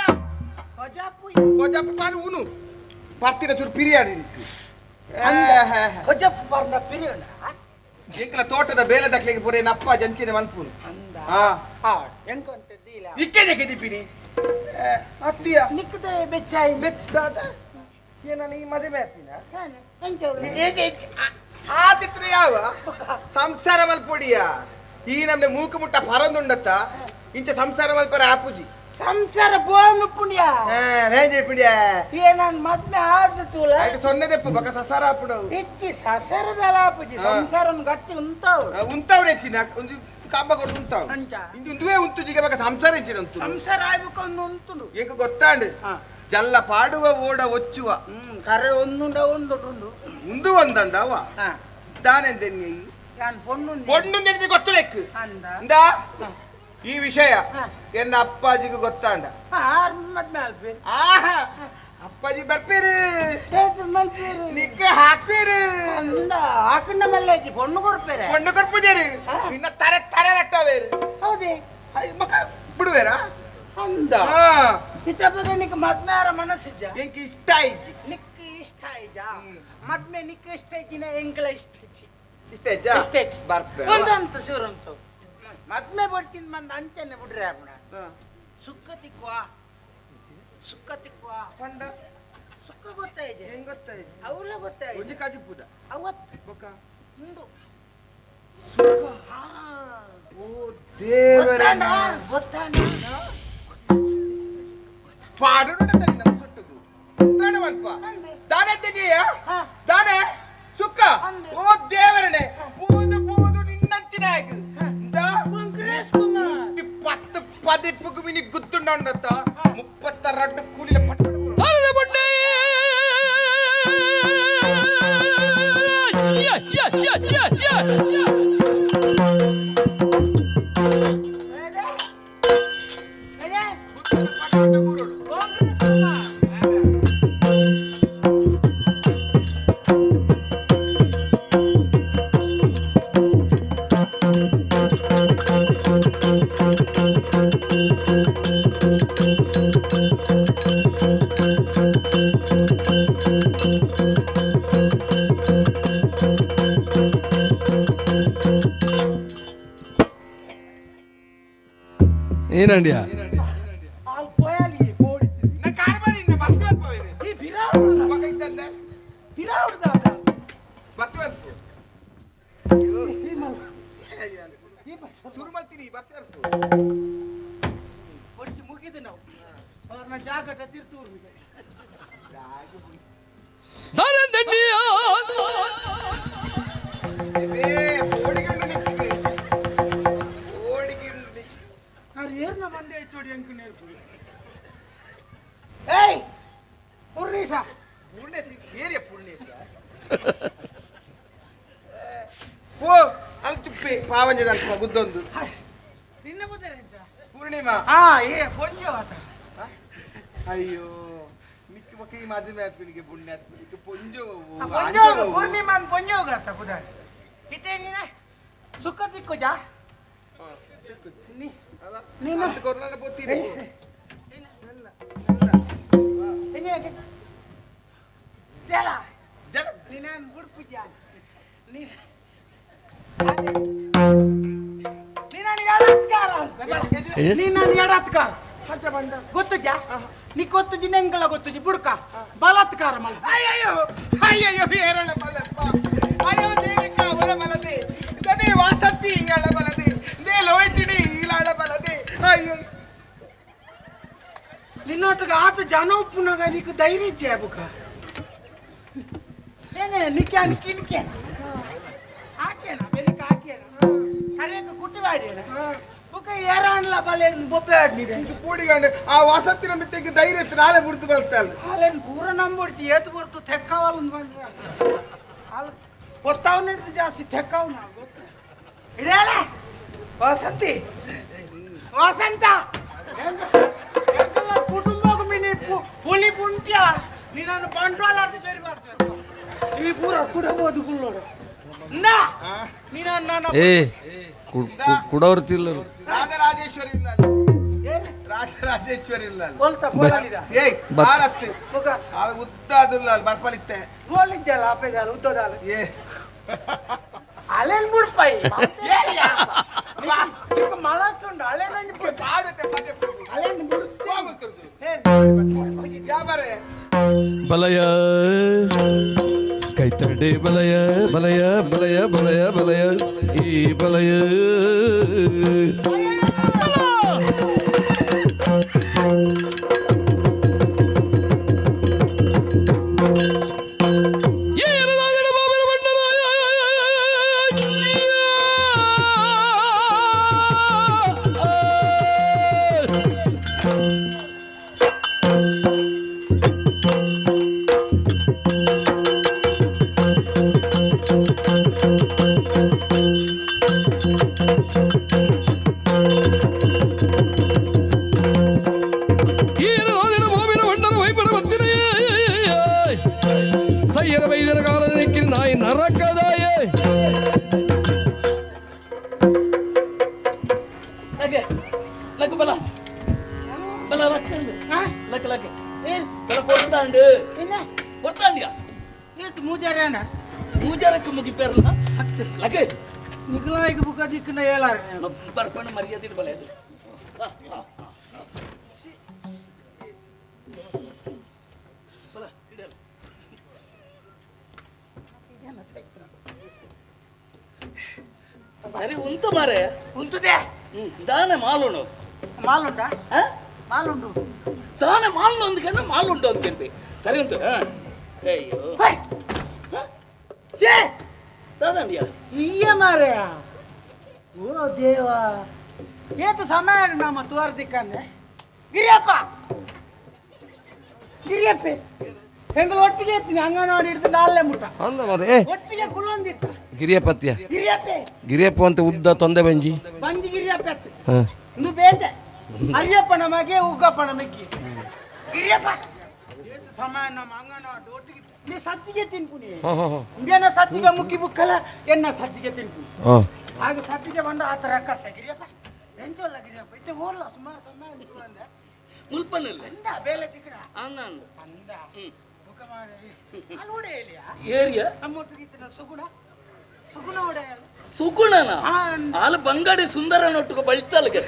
ಕೊಜಪ್ಪ ಪಾನು ಉನು ಪರ್ತಿನ ಚೂರು ಪಿರಿಯಾಡಿ ಕೊಜಪ್ಪ ಪಾರ್ನ ಪಿರಿಯಣ ಎಂಕಲ ತೋಟದ ಬೇಲೆ ದಕ್ಲೆಗೆ ಪೂರೆ ನಪ್ಪ ಜಂಚಿನ ಮನ್ಪುನು ಇಕ್ಕೆ ಜಕ್ಕೆ ದಿಪ್ಪಿನಿ ಅತ್ತಿಯ ನಿಕ್ಕದೆ ಬೆಚ್ಚಾಯಿ ಬೆಚ್ಚಾದ ಏನ ಈ ಮದುವೆ ಆಪಿನ ಆತಿತ್ರ ಯಾವ ಸಂಸಾರ ಮಲ್ಪೊಡಿಯ ಈ ನಮ್ನೆ ಮೂಕು ಮುಟ್ಟ ಪರಂದುಂಡತ್ತ ಇಂಚ ಸಂಸಾರ ಮಲ್ಪರ ಆಪುಜಿ ಸಂಸಾರ ಬೋಂದು ಪುಣ್ಯ. ಹೇಗೆ ಪುಣ್ಯ? ಏ ನಾನು ಮದ್ವೆ ಆದ ತೂಲ. ಆಯ್ತು ಸೊನ್ನೆದೆಪ್ಪು ಬಕ ಸಸಾರ ಆಪುಡು. ಇಚ್ಚಿ ಸಸಾರದಲ್ಲ ಆಪುಜಿ, ಸಂಸಾರನ್ ಗಟ್ಟಿ ಉಂತಾವು. ಉಂತಾವು ಹೆಚ್ಚಿನ ಒಂದು ಕಾಂಬ ಕೊಡ್ದು ಉಂತಾವು. ಇಂದು ಉಂದುವೇ ಉಂತು ಜಿಗೆ ಬಕ ಸಂಸಾರ ಹೆಚ್ಚಿನ ಉಂತು. ಸಂಸಾರ ಆಯ್ಬೇಕು ಒಂದು ಉಂತುಂಡು. ಎಂಕ ಗೊತ್ತಾಂಡು. ಜಲ್ಲ ಪಾಡುವ ಓಡ ಒಚ್ಚುವ. ಕರೆ ಒಂದುಂಡ ಒಂದುಂಡು. ಉಂದು ಒಂದಂದವ. ದಾನೆಂದೆನ್ನಿ? ನಾನು ಪೊಣ್ಣು. ಪೊಣ್ಣು ನಿನಗೆ ಗೊತ್ತುಲೆಕ್ಕು. ಅಂದ ಈ ವಿಷಯ ಎನ್ನ ಅಪ್ಪಾಜಿಗೆ ಗೊತ್ತಾಂಡ. ಆಹಾ ಅಪ್ಪಾಜಿ ಬರ್ಪೀರಿ ನಿಕ್ಕ ಹಾಕ್ಪೀರಿ ಹಾಕೊಂಡ ಮೇಲೆ ಪೊಣ್ಣು ಕೊರ್ಪೇರೆ. ಪೊಣ್ಣು ಕೊರ್ಪುಜೇರಿ ಇನ್ನ ತರೆ ತರೆ ನಟ್ಟವೇರು. ಹೌದೇ? ಮಕ್ಕ ಬಿಡುವೇರಾ? ಅಂದ ಇತ್ತಪ್ಪದ ನಿಕ್ಕ ಮದ್ವೆ ಆರ ಮನಸ್ಸಿಜ್ಜ? ಎಂಕ್ ಇಷ್ಟ ಆಯ್ತು. ನಿಕ್ಕ ಇಷ್ಟ ಆಯ್ತಾ? ಮದ್ವೆ ನಿಕ್ಕ ಇಷ್ಟ ಐತಿನ ಎಂಕಲ ಇಷ್ಟ ಇಚ್ಚಿ. ಇಷ್ಟ ಆಯ್ತಾ? ಇಷ್ಟ ಐತಿ. ಬರ್ಪೆ ಒಂದಂತ ಶೂರಂತು ಮದ್ವೆ ಬಿಡ್ತೀನಿ ಬಂದ ಅಂಚನೆ ಬಿಡ್ರೆ ಅಪ್ಪಣ. ಸುಕ್ಕ ತಿಕ್ಕುವ ಸುಕ್ಕ ತಿಕ್ಕುವ ಪಂಡ ಸುಕ್ಕ ಗೊತ್ತಾಯ್ತು. ಹೆಂಗ್ ಗೊತ್ತಾಯ್ತು? ಅವಳ ಗೊತ್ತಾಯ್ತು. ಒಂಜಿ ಕಾಜಿ ಪೂದ ಅವತ್ತು ಬೊಕ್ಕ ಉಂಡು ಸುಕ್ಕ. ಓ ದೇವರೇ, ಗೊತ್ತಾಣ ಪಾಡುಡ ತರಿ ನಮ್ಮ ಸುಟ್ಟುಗು ಗೊತ್ತಾಣ ಮಲ್ಪ ದಾನೆ ತೆಗೆಯ ದಾನೆ ಸುಕ್ಕ. ಓ ದೇವರೇ, ಪೂದು ಪೂದು ನಿನ್ನಂಚಿನ ಆಗ ಪತ್ತು ಪದಿಪ್ಪುಗು ಮಿನಿ ಗುತ್ತುಂಡ 32 ಕೂಲಿಲ ಪಟ್ಟ. ಏನಂಡಿಯ ಗುದ್ದೊಂದು ಪೂರ್ಣಿಮಾ. ಅಯ್ಯೋ ನಿಕ್ಕ ಮಕ್ಕ ಈ ಮಾಧ್ಯಮ ಆತ್ಮನಿಗೆ ಪುಣ್ಯ ಆತ್ಮನಿಗೆ ಪೊಂಜೋ ಪೂರ್ಣಿಮಾ ಪೊಂಜೋ ಪುದ ಇತ್ತೇನಿನ ಸುಖ ದಿಕ್ಕುಜಾ ನೀನು ಕೊರೋನಾ ಪೋತೀನಿ. ನೀನು ಬುಡ್ಪುಜ ನೀನು ಎಡತ್ಕಾರ ಗೊತ್ತುಜಾ? ನೀ ಗೊತ್ತುಜಿ ನೆಂಗಲ ಗೊತ್ತುಜಿ ಬುಡ್ಕ ಬಲಾತ್ಕಾರ ಮಲ್. ಅಯ್ಯಯ್ಯೋ ಅಯ್ಯಯ್ಯೋ ಏರಳ ಮಲಪ್ಪ ಅಯ್ಯೋ ದೇವಿಕ ಅವರ ಮಲದೆ ದದೇ ವಾಸಂತಿ ಇಂಗಳ ಮಲದೆ they ಲೋಯ್ತಿನಿ ಈಲಾಡ ಮಲದೆ. ಅಯ್ಯೋ ನಿನ್ನೊಟ್ಟಿಗೆ ಆತ ಜನ ಉಪ್ಪುನಾಗ ನೀಕು ಧೈರ್ಯ ಇಜ್ಜೆ ಬುಕ ಏನೇ ನಿಕ್ಕೆ ಕಿನ್ಕೆ ಹಾಕೇನ ಬೆಳಿಗ್ಗೆ ಹಾಕೇನ ಕರೆಯಕ್ಕೆ ಕುಟ್ಟಿ ಬಾಡೇನ ಬುಕ ಏರಾನ್ಲ ಬಲೆ ಬೊಬ್ಬೆ ಆಡ್ನಿದೆ ಪೂಡಿಗಂಡು ಆ ವಾಸಂತಿನ ಮಿಟ್ಟಕ್ಕೆ ಧೈರ್ಯ ಇತ್ತು ನಾಳೆ ಬುಡ್ದು ಬಲ್ತಾಳೆ. ಅಲ್ಲೇನು ಪೂರ ನಂಬಿಡ್ತಿ ಏತು ಬರ್ತು ತೆಕ್ಕವಲ್ಲ ಬಂದ್ರೆ ಅಲ್ಲಿ ಕೊಡ್ತಾವ್ ನಡ್ದು ಜಾಸ್ತಿ ತೆಕ್ಕವ್ ನಾವು ಗೊತ್ತು ಇಡಲ್ಲ. ವಸಂತಿ ವಸಂತ ಕುಟುಂಬಕ್ಕೆ ಮಿನಿ ಪುಲಿ ಪುಂಟ್ಯ ನೀನನ್ನು ಬಂಡವಾಳ ಆಡ್ತಿ ಸರಿ ಬರ್ತದೆ ಈ ಪೂರ ಕುಡಬೋದು ಕುಳ್ಳೋಡು ಏ ಕುಡವರ್ತಿಲ್ಲ. ರಾಜರಾಜೇಶ್ವರಿ ಇಲ್ಲ, ರಾಜರಾಜೇಶ್ವರಿ ಇಲ್ಲ. ಏಯ್ ಉದ್ದ ಅದುಲ್ಲ ಬರ್ಪಲಿತ್ತೆ ಏ ಅಲೆನ್ ಮುಡ್ಪಾಯಿ ಮಲಸುಂಡು ಅಲೆನ್ ಅಲೆನ್ ಬಲಯ ಕೈತಡೆ ಬಲಯ ಬಲಯ ಬಲಯ ಬಲಯ ಬಲಯ ಈ ಬಲಯ. ಮುಗಿಪೇರಲ್ಲ ಲಕೆ ನಿಗಲಾಯಿಗೆ ಬುಕ್ಕ ದಿಕ್ಕನ ಹೇಳಾರೆ ಬರ್ಪಣ ಮರ್ಯಾದೆ ಬಲೆ ಸರಿ ಉಂತ ಮಾರೆ ಉಂತುದೆ ದಾನೆ ಮಾಲುಂಡು ಮಾಲುಂಟಾ ಮಾಲುಂಡು ದಾನೆ ಮಾಲು ಅಂದ್ಕಂದ್ರೆ ಮಾಲುಂಡು ಅಂದ್ಕಂಪಿ ಸರಿ ಉಂಟು ಅಯ್ಯೋ ಏ ದಾದಂಡಿಯ ಈಯ ಮಾರೆಯ ಓ ದೇವ ಏತ ಸಮಯ ನಮ್ಮ ತುವಾರ ದಿಕ್ಕಂದ್ರೆ ಗಿರಿಯಪ್ಪ ಗಿರಿಯಪ್ಪೆ ಹೆಂಗಲು ಒಟ್ಟಿಗೆ ಎತ್ತೀನಿ ಅಂಗನವಾಡಿ ಹಿಡಿದು ನಾಲ್ನೇ ಮುಟ್ಟ ಅಂದ ಮಾರೆ ಒಟ್ಟಿಗೆ ಕುಲ್ಲೊಂದಿತ್ತ ಗಿರಿಯಪತ್ಯ ಗಿರಿಯಪ್ಪೆ ಗಿರಿಯಪ್ಪ ಅಂತ ಉದ್ದ ತೊಂದೆ ಬಂಜಿ ಬಂಜಿ ಗಿರಿಯಪ್ಪೆ ಅತ್ತು ಹಾ ಇಂದು ಬೇತೆ ಹರಿಯಪ್ಪ ನಮಗೆ ಉಗ್ಗಪ್ಪ ನಮಗೆ ಗಿರಿಯಪ್ಪ ಏತು ಸಮಯ ನಮ್ಮ ಅಂಗನವಾಡಿ ಒಟ್ಟಿಗೆ ನೀ ಸಜ್ಜಿಗೆ ತಿನ್ಪುನಿ ಹಾ ಹಾ ಹಾ ಇಂಬೇನ ಸಜ್ಜಿಗೆ ಮುಗ್ಗಿ ಬುಕ್ಕಲ ಎನ್ನ ಸಜ್ಜಿಗೆ ತಿನ್ಪುನಿ ಹಾ ಆಗ ಸಜ್ಜಿಗೆ ಬಂದ ಆ ಥರ ಕಷ್ಟ ಗಿರಿಯಪ್ಪ ಎಂಚಲ್ಲ ಗಿರಿಯಪ್ಪ ಇತ್ತೆ ಓರ್ಲ ಸುಮಾರು ಸಮಯ ನಿಂತ್ಕೊಂಡೆ ಮುಲ್ಪನಲ್ಲ ಅಂದ ಬೇಲೆ ತಿಕ್ಕಡ ಅಂದ ಅಂದ ಅಂದ ಬುಕ್ಕ ಮಾಡಿ ಅಲ್ಲಿ ಓಡೆ ಹೇಳಿಯಾ ಏರಿಯಾ ನಮ್ಮೊಟ್ಟಿಗೆ ಇತ್ತಿನ ಸುಗುಣ ಸುಗುಣ ಒಡೆಯ ಸುಗುಣನ ಹಾ ಆಲ ಬಂಗಾಡಿ ಸುಂದರ ನೊಟ್ಟುಗ ಬಳಿತಲ್ಗೆ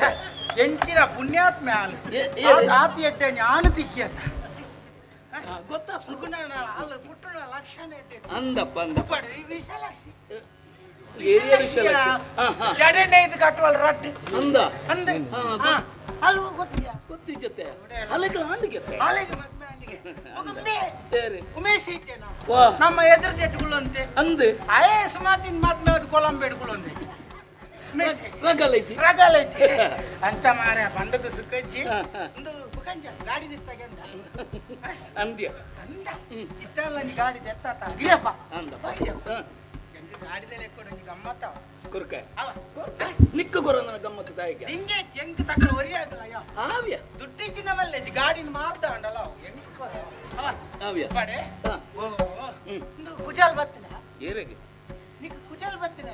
ಎಂಚಿನ ಪುಣ್ಯಾತ್ಮೆ ಹಾಲು ಏ- ಆತಿ ಎಟ್ಟೆ ಜ್ಞಾನ ತಿಕ್ಕಿಯತ್ತ ಗೊತ್ತಾ ಸುಗುಣ ಹಾಲು ಪುಟ್ಟಣ ಲಕ್ಷಣ ಎಟ್ಟೆ ಅಂದಪ್ಪ ಅಂದಪ್ಪ ವಿಶಾಲಾಕ್ಷಿ ಏರಿಯಾ ವಿಶಾಲಾಕ್ಷಿ ಹಾ ಹಾ ಜಡೆನೆ ಇದು ಕಟ್ಟುವಲ್ ರಟ್ಟು ಅಂದ ಅಂದ ಹಾ, ಹಾ, ಅಲ್ವ ಗೊತ್ತಿಯಾ ಗೊತ್ತಿಜ್ಜತ್ತೆ ಅಲ್ಲಿಗೆ ಆಂಡಿಗೆ ಹಾಲಿಗೆ ಮದ್ವೆ ಆಂಡಿಗೆ ಒಮ್ಮೆ ಸರಿ ಉಮೇಶ್ ಇತ್ತೇನ ವಾ ನಮ್ಮ ಎದುರು ಅಂದೆ ಅಯೇ ಸುಮಾತಿನ ಮಾತ್ಮೆ ಅದು ಕೊಲಂಬೆ ಇಡ್ಕೊಳ್ಳೊಂದೆ ರಗಲ್ ಐತಿ ರಗಲ್ ಐತಿ ಅಂಚ ಮಾರ ಬಂಡದ ಸುಖಜ್ಜಿ ಹಾ, ಹಾ. ಒಂದು ಬುಕಂಜ ಗಾಡಿ ದಿತ್ತಾಗೆಂದ ಅಂದ್ಯ ಅಂದ ಇತ್ತಲ್ಲ ನೀ ಗಾಡಿ ದೆತ್ತಾತ ಗಿರಿಯಪ್ಪ ಅಂದಪ್ಪ ಗಿರಿಯಪ್ಪ ಹಾ, ಎಂತ ಗಾಡಿದಲ್ಲೇ ಕೊಡ ನೀ ಗಮ್ಮತ್ತವ ಕುರ್ಕ ಅವ ನಿಕ್ಕ ಕೊರ ಗಮ್ಮತ್ತು ತಾಯಿಗೆ ಹಿಂಗೆ ಎಂಕ್ ತಕ್ಕ ಒರಿ ಆಗಲ್ಲ ಅಯ್ಯೋ ಆವ್ಯ ದುಡ್ಡಿಗೆ ನಮ್ಮಲ್ಲೇ ಗಾಡಿನ ಮಾರ್ದ ಅಂಡಲ್ಲ ಅವ ಎಂಕ್ ಕೊರ ಅವ ಆವ್ಯ ಬಡೆ ಹಾ. ಓ ಹ್ಮ್. ಇಂದು ಕುಜಾಲ್ ಬತ್ತಿನ ಏರೆಗೆ ನಿಕ್ ಕುಜಾಲ್ ಬತ್ತಿನ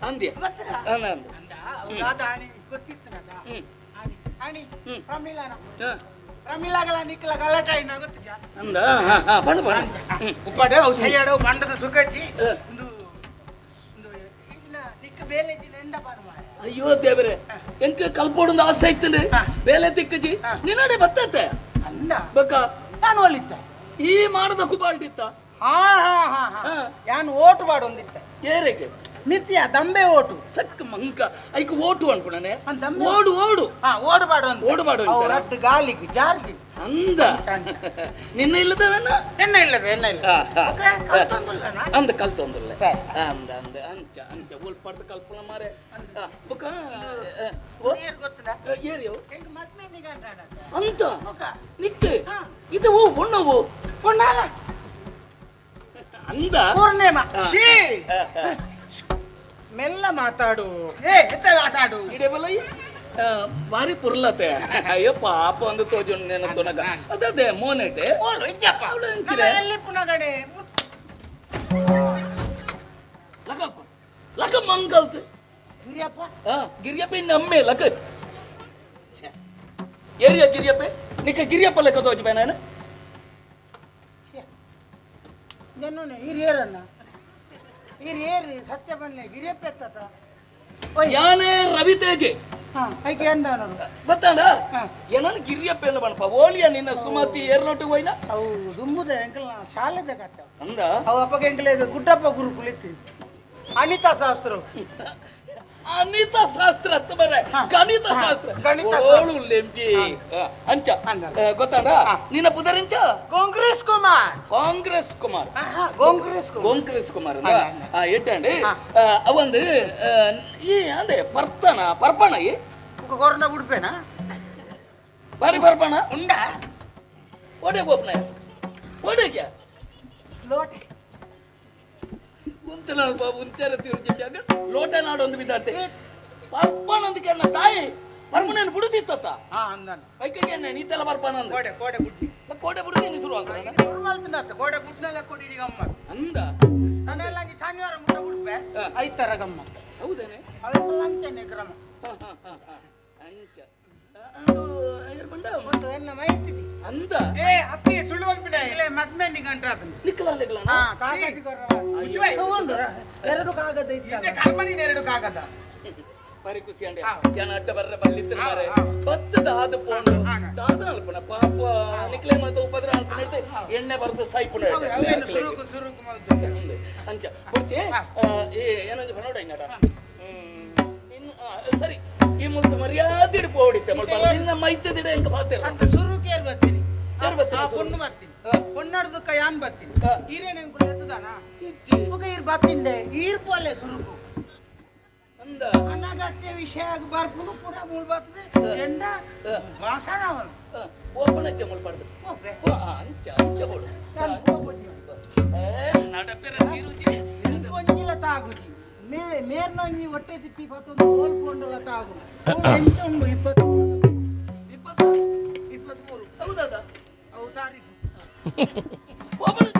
ಅಂದ್ಯ ಬತ್ತಿನ ಅಂದ ಅಂದ ಅಂದ ಅವ್ರಾದ ಆಣಿ ಗೊತ್ತಿತ್ತು ನದ ಹ್ಮ್ ಆಣಿ ಆಣಿ ಹ್ಮ್. ಪ್ರಮೀಲಾನ ಹಾ, ಪ್ರಮೀಲಾಗಲ ನಿಕ್ಕಲ ಗಲಾಟೆ ಆಯ್ನ ಗೊತ್ತಿದ್ಯಾ ಅಂದ ಹಾ ಹಾ ಬಣ್ಣ ಬಣ್ಣ ಹ್ಮ್ ಉಪ್ಪಡೆ ಅವು ಸೈಯಾಡವು ಬಂಡದ ಸುಖಜ್ಜಿ ಹ. ಒಂದು ಒಂದು ಈಗಿನ ನಿಕ್ಕ ಬೇಲೆ ಇದ್ದಿನ ಎಂಡ ಪಾಡು ಮಾರ್ರೆ. ಅಯ್ಯೋ ದೇವರೇ ಎಂಕ ಕಲ್ಪೋಡೊಂದು ಆಸೆ ಐತಂಡೆ ಹಾ. ಬೇಲೆ ತಿಕ್ಕಜಿ ಹಾ. ನಿನ್ನಡೆ ಬತ್ತತೆ ಅಂದ ಬಕ್ಕ ನಾನು ಒಲಿದ್ದೆ ಈ ಮಾಡದ ಕುಬಾಲ್ಟಿತ್ತ ಹಾ ಹಾ ಹಾ ಹಾ ಹಾ. ಯಾನ್ ಓಟು ಪಾಡೊಂದಿತ್ತ ಏರೆಗೆ ಮಿತಿಯ ದಂಬೆ ಓಟು ತಕ್ಕ ಮಂಕ ಐಕ್ ಓಟು ಅನ್ಪುಣನೆ ಅಂದ್ ದಂಬೆ ಓಡು ಓಡು ಹಾ ಓಡು ಪಾಡೊಂದು ಓಡು ಪಾಡೊಂದು ಅಂತಾರ? ರಟ್ಟು ಗಾಲಿಗೆ ಜಾರ್ಜಿ ಅಂದ ನಿನ್ನ ಇಲ್ಲದವೇನ ಎಣ್ಣ ಇಲ್ಲದ ಎಣ್ಣ ಇಲ್ಲ ಹಾ, ಹಾ. ಓಕೆ, ಕಲ್ತೊಂದುಲ್ಲನಾ? ಅಂದ ಕಲ್ತೊಂದುಲ್ಲ ಸರಿ. ಅಂದ ಅಂದ ಅಂಚ ಅಂಚ ಉಲ್ಪಡ್ದು ಕಲ್ಪನ ಮಾರೆ ಆ, ಬುಕ್ಕ ಆ, ಓ, ಏರ್ ಗೊತ್ತದ ಆ, ಏರಿಯೋ ಎಂಕ್ ಮದ್ಮೆ ನಿಗಂಟಾಡ ಅಂತ ಬುಕ್ಕ ನಿಕ್ಕೆ ಹಾ. ಇದು ಓ ಒಣ್ಣವು ಪುಣ್ಣಾಲ ಅಂದ ಪೂರ್ಣಿಮಾ ಹಾ. She ಆ, ಆ. ಮೆಲ್ಲ ಮಾತಾಡು ಏ ಎತ್ತ ಮಾತಾಡು ಇಡೇ ಬಲ ಬಾರಿ ಪುರ್ಲತೆ ಅಯ್ಯೋ ಪಾಪ ಒಂದು ತೋಜು ನೆನಪು ಅದೇ ಮೋನೆಟೆ ಓಲು ಇಜ್ಜಪ್ಪ ಅವಳು ನಮ್ಮ ಎಂಚಿರೆ ಎಲ್ಲಿ ಪುನಗಡೆ ಲಕಲ್ಪ ಲಕ ಮಂಗಲ್ತು ಗಿರಿಯಪ್ಪ ಹಾ ಗಿರಿಯಪ್ಪೆ ನಮ್ಮೆ ಲಕ ಏರಿಯಾ ಗಿರಿಯಪ್ಪೆ ನಿಕ್ಕ ಗಿರಿಯಪ್ಪ ಲೆಕ್ಕ ತೋಜು ಬೇನ ನೆನ್ನುನೆ ಹಿರಿಯರನ್ನ ಹಿರಿಯರಿ ಸತ್ಯ ಬನ್ನಿ ಗಿರಿಯಪ್ಪ ಎತ್ತತ ಯಾನೇ ರವಿ ತೇಜೆ ಹಾ ಐಕೆ ಎಂದ ನೋಡು ಗೊತ್ತಾಂಡ ಹಾ. ಏನನ್ ಗಿರಿಯಪ್ಪ ಎಲ್ಲ ಬಣಪ ಓಳಿಯ ನಿನ್ನ ಸುಮತಿ ಏರ್ನೋಟು ಹೋಯ್ನ ಅವು ದುಂಬುದ ಎಂಕಲ್ ಶಾಲೆದ ಕಟ್ಟ ಅಂದ ಅವು ಅಪ್ಪಗೆ ಎಂಕಲ್ ಈಗ ಗುಡ್ಡಪ್ಪ ಗುರುಕುಲ ಇತ್ತು ಅನಿತಾ ಶಾಸ್ತ್ರ ಅನಿತಾ ಶಾಸ್ತ್ರ ಅತ್ತ ಬರ ಹಾ. ಗಣಿತ ಹಾ, ಶಾಸ್ತ್ರ ಗಣಿತ ಶಾಸ್ತ್ರ. ಓಳು ಲೆಂಜಿ ಅಂಚ ಅಂದ. ಗೊತ್ತಾಂಡ ಹಾ. ನಿನ್ನ ಪುದರಿಂಚ ಕಾಂಗ್ರೆಸ್ ಕುಮಾರ್ ಕಾಂಗ್ರೆಸ್ ಕುಮಾರ್ ಆಹಾ, ಕಾಂಗ್ರೆಸ್ ಕುಮಾರ್ ಕಾಂಗ್ರೆಸ್ ಕುಮಾರ್ ಅಲ್ಲ, ಅಲ್ಲ. ಎಟ್ಟಂడి ಹಾ. ಅವಂದು ಈ ಅಂದೆ ಪರ್ತನ ಪರ್ಪಣ ಈ ಕೊರೋನಾ ಬಿಡ್ಪೇನಾ ಬಾರಿ ಪರ್ಪಣ ಉಂಡ ಓಡೆ ಗೋಪ್ನ ಓಡೆಗೆ ಲೋಟೆ ಉಂತನ ಉಂಚಾರ ತಿರುಜಾಗ ಲೋಟ ನಾಡೊಂದು ಬಿದ್ದಾಡ್ತೆ ಪರ್ಪಣ ಅಂದಕ್ಕೆ ತಾಯಿ ಪರ್ಮನೇನು ಬಿಡುತ್ತಿತ್ತ ಹಾ ಅಂದನು ಐಕೆಗೆ ನೀತೆಲ್ಲ ಪರ್ಪಣ ಅಂದ ಕೋಡೆ ಕೋಡೆ ಬುಡ್ಡಿ ಕೋಟೆ ಬಿಡುತ್ತೆ ಶುರು ಅಂತ ಶುರು ಕೋಡೆ ಬುಡ್ನೆಲ್ಲ ಕೊಡಿ ಗಮ್ಮ ಅಂದ ನಾನೆಲ್ಲ ಅಂಜಿ ಶನಿವಾರ ಮುಟ್ಟ ಬಿಡ್ಪೆ ಹಾ. ಐತರ ಗಮ್ಮ ಹೌದೇನೆ ಅವೆಲ್ಲ ಅಂಚನೆ ಕ್ರಮ ಹಾ, ಹಾ, ಹಾ, ಹಾ. ಅಂಚ ಅಂದು ಏರ್ ಪಂಡ? ಒಂದು ಎನ್ನ ಮೈತಿದಿ. ಅಂದ. ಏ ಅತ್ತೆ, ಸುಳ್ಳು ಬಂದ್ಬಿಡ. ಇಲ್ಲೇ ಮದ್ಮೆ ನಿಗಂಟ್ರಾತನ. ನಿಕ್ಕಲಾಲೆಗ್ಲಾನ? ಹಾ, ಕಾಗದಿ ಕೊರ್ರವ. ಮುಚ್ಚುವೆ. ಉಂಡು, ಎರಡು ಕಾಗದ ಇತ್ತಲ್ಲ. ಇತ್ತೆ ಕರ್ಮನಿನ ಎರಡು ಕಾಗದ. ಬಾರಿ ಖುಷಿ ಅಂಡೆ. ಹಾ. ಯಾನ ಅಡ್ಡ ಬರ್ರ ಬಲ್ಲಿತ್ತಿನ ಮಾರೆ. ಹಾ. ಬತ್ತದ ಆದ ಪೋಂಡು. ಹಾ. ದಾದ ಅಲ್ಪನ ಪಾಪ ನಿಕ್ಲೆ ಮಾತ ಉಪದ್ರ ಅಲ್ಪನ ಇರ್ತೆ, ಎಣ್ಣೆ ಬರೆದು ಸಾಯ್ಪುನ. ಹೌದು, ಅವೇನು ಸುರುಕು ಸುರುಕು ಮಲ್ತು. ಅಂಚ ಬೊಡ್ಚಿ. ಹಾ. ಏ ಏನೊಂಜಿ ಪನೋಡ ಹಿಂಗಡ. ಇನ್ನು ಸರಿ, ಈ ಮುಲ್ತು ಮರ್ಯಾದೆ ಇಡು ಪೋಡಿತ್ತೆ ಮುಲ್ಪ ನಿನ್ನ ಮೈತದಿಡ ಎಂಕ ಪಾತೆರ. ಅಂತ ಸುರುಕು ಏರ್ ಬರ್ತೀನಿ? ಏರ್ ಬರ್ತೀನಿ ಆ ಸುರುಕು? ಪೊಣ್ಣು ಬರ್ತೀನಿ. ಹಾ. ಪೊಣ್ಣಾಡ್ದಕ್ಕ ಯಾನ್ ಬರ್ತೀನಿ. ಹಾ. ಈರೇನ ಎತ್ತದಾನ? ಇಜ್ಜಿ. ಬೊಕ ಈರ್ ಬತ್ತಿಂಡೆ ಈರ್ ಪೋಲೆ ಸುರುಕು. ಅಂದ. ಅನಗತ್ಯ ವಿಷಯ ಬರ್ಪುನು ಕೂಡ ಮೂಳ್ ಬರ್ತದೆ. ಎಂಡ ವಾಸಣ ಅವನು. ಓಪನ್ ಅಜ್ಜ ಮುಲ್ಪಾಡ್ದು. ಹೋಗ್ಬೆ. ಅಂಚ ಅಂಚ ಬೋಡು. ನಾನು ಹೋಗ್ಬಿಡ್ತೀನಿ. ಏ ನಡಪೆರ ತಿರುಜಿ. ಒಂಜಿಲ ತಾಗುಜಿ ಮೇ ಮೇರ್ನೊಂಜಿ ಹೊಟ್ಟೆ ತಿಪ್ಪಿ ಪತ್ತೊಂದು ಹೋಲ್ ಪೊಂಡಲ ತಾಗು. ಎಂಟು ಉಂಡು? 23. 20? 23. ಹೌದಾ? ಅವು ತಾರೀಕು. ಓಪನ್.